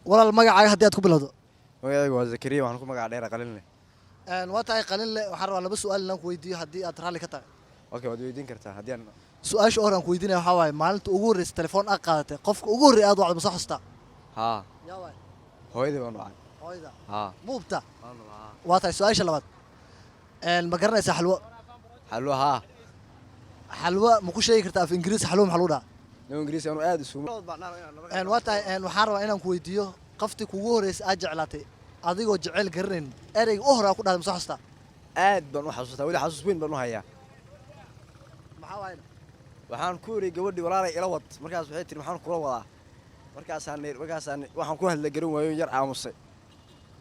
Walaal, magacaaga haddii aad ku bilowdo? Magacaygu waa Zakariya, waxaan ku magac dheera Qalinle. Waa tahay Qalinle, waxaan rabaa laba su-aal inaan ku weydiiyo haddii aad raalli ka tahay. Okay, waad weydiin kartaa haddii aan. Su-aasha hore aan ku weydiinaya waxaa waaye, maalinta ugu horreysa telefoon aad qaadatay, qofka ugu horreeya aad wacdo ma soo xasuustaa? Haa. Yaa waay? Hooyadii baan wacay. Hooyada? Haa. Ma hubta? Waa tahay. Su-aasha labaad, ma garanaysaa xalwo? Xalwo, haa. Xalwo ma ku sheegi kartaa af Ingiriis? Xalwo maxaa lagu dhahaa? No, Ingiriisi anu aad isugu. Waa tahay. Waxaan rabaa inaan ku weydiiyo, qoftii kugu horreysa aad jeclaatay adigoo jeceyl garanayn, ereyga u hore aa ku dhahday ma soo xasuustaa? Aad baan u xasuustaa, weli xasuus weyn baan u hayaa. Maxaa waay? Waxaan ku iri gabadhii, "Walaalay, ila wad." Markaas waxay tiri, "Maxaan kula wadaa?" Markaasaan waxaan ku hadla garan waayo, yar aamusay.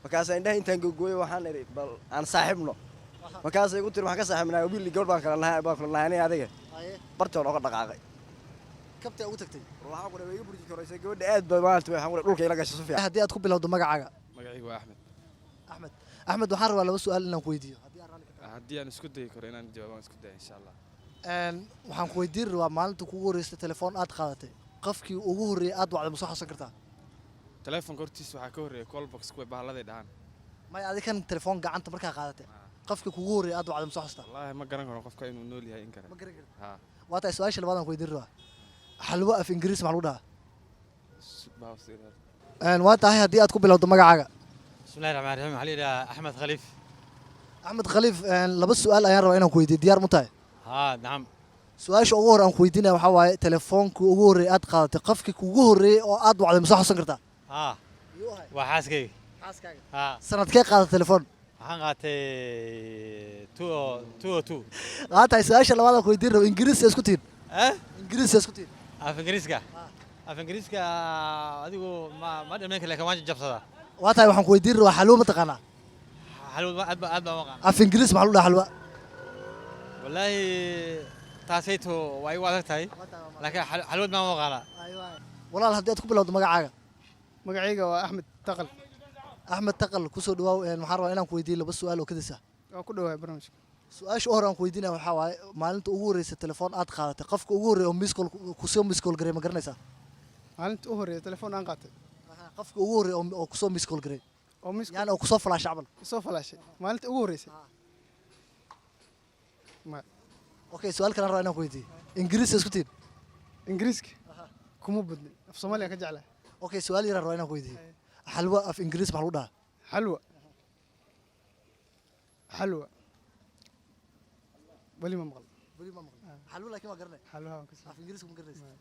Markaasaan indhaha intaan gogooyay waxaan idhi, "Bal aan saaxiibno." Markaasay igu tiri, "Waxaan ka saaxiibnaa wiil iyo gabadh baan kala nahay aniga adiga." Bartii oon oga dhaqaaqay. Kabtay ugu tagtay. War, waxaan ku dhahay, iga burji koraysay gabadha, aad baa maanta waxaan ku dhahay dhulka ila gashay si fiican. Haddii aad ku bilowdo magacaaga? Magacaygu waa Axmed. Axmed, Axmed, waxaan rabaa laba su-aal inaan ku weydiiyo haddii aad raalli ka tahay. Haddii aan isku dayi karo inaan jawaabo, waan isku daya, insha Allah. Waxaan ku weydiin rabaa, maalinta kugu horreysay telefoon aad qaadatay, qofkii ugu horreeyay aad wacday ma soo xasuusan kartaa? Telefoonka hortiisa waxaa ka horreeya callbox, kuwa bahalladay dhahaan. Maya, adi kan telefoon gacanta markaa qaadatay, qofkii kugu horreeyay aad wacday ma soo xasuustaa? Wallaahi ma garan karo qofka inuu nool yahay in kale. Ma garan kartid? Haa. Waa tahay. Su-aasha labaad aan ku weydiin rabaa, xalwo af Ingiriis maxaa lagu dhahaa? Waa tahay. Haddii aad ku bilowdo magacaaga? بسم الله الرحمن الرحيم. Waxaa la yidhahaa Axmed Khaliif. Axmed Khaliif, laba su-aal ayaan rabaa inaan ku weydiiyo. Diyaar mu tahay? Haa, nacam. Su-aasha ugu hore aan ku weydiinaya waxaa waaye, telefoonka ugu horreeyay aad qaadatay, qofkii kugu horreeyay oo aad wacday ma soo xasuusan kartaa? Haa, waa xaaskayga. Xaaskaaga? Haa. Sanadkee qaadatay telefoon? Waxaan qaatay 2002. Waa tahay. Su-aasha labaad aan ku weydiin rabo, Ingiriis isku tihin? Eh? Ingiriis isku tihin? Af Ingiriiska? Af Ingiriiska adigu ma dhamayn kara, laakiin waan jabsadaa. Waa tahay. Waxaan ku weydiin rabaa, xalwo ma taqaanaa? Xalwo aad baan u aqaan. Af Ingiriis maxaa lagu dhahaa xalwa? Wallaahi taasayto waa igu adag tahay, laakiin xalwad baan u aqaanaa. Walaal, haddii aad ku bilowdo magacaaga? Magacayga waa Axmed Taqal. Axmed Taqal, kusoo dhawaaw. Waxaan rabaa inaan ku weydiiyo laba su-aal oo kadis ah. Waa ku dhawahay barnaamijka. Su-aasha u hore aan ku weydiinaya waxaa waaye, maalinta ugu horreysa telefoon aad qaadatay, qofka ugu horreeya oo missed call kusoo missed call garay ma garanaysaa? Maalinta u horreeya telefoon aan qaatay? Qofka ugu horreeya oo kusoo missed call garay. Oo missed? Yani oo kusoo falaashay camal. Soo falaashay maalinta ugu horreysay ma. Okay, su-aal kale aan rabaa inaan ku weydiiyo, Ingiriis isku tihin? Ingiriiska kuma badni, af Soomaaliya ka jeclahay. Okay, su-aal yaraan rabaa inaan ku weydiiyo, xalwo af Ingiriis maxaa lagu dhahaa? Xalwa, xalwa weli ma maqal. Weli ma maqal xalwo, laakiin waa garanay. Xalwaha waan ka Af Ingiriiska ma garanaysa?